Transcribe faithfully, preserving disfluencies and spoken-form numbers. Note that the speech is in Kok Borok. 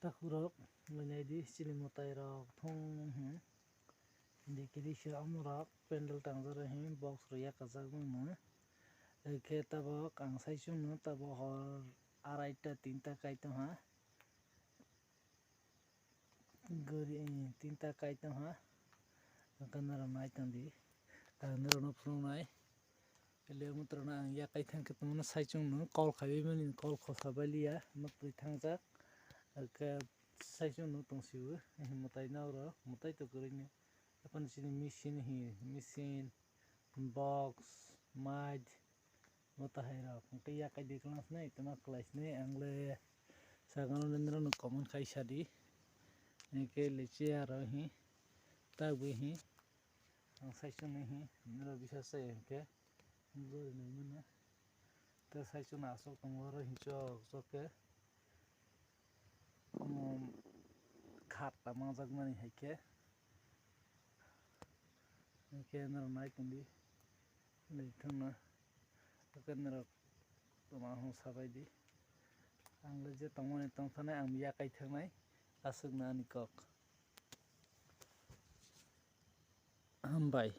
Takhurok, naidi chini mwtai rok thung, hmm. Hindi kiri se amurok pendel tangjak rok, hmm, box rok yakajak mano. Khe tabok ang sai chwngno tabok hor araita tinta kai tongha. Gori, eh, tinta kai tongha. Ang norok nai tongdi. Ang norokno phunuknai. Ele mutrano ang yakai thangkhe tongmano saichung no call khaiwi mani call khosa bailiya, muktwi thangjak. Khe saichung no tongsiwo, mwtai nokro, mwtai to kwrwini. Aphano chini machine hi, machine, box, mic, mwtai rok. Hwnkhe yakai di kwlwng sinai, tamo kwlai sinai, ang le sakano norokno comment khai sadi. Hwnkhe le chair rok hi, tabwi hi. Ang saichung ni hi, nini rok bisa se hwnkhe, gori nai mano. Tei saichung no aswk tongo, oro hinchok chok khe, um, khat ta mangjak mani hai khe, hwnkhe norok nai tongdi, naithokno, hwnkhe norok tongma hwn sabai di. Ang le je tongmani tongthoknai, ang yakai thoknai, aswkno ani kok. Hambai.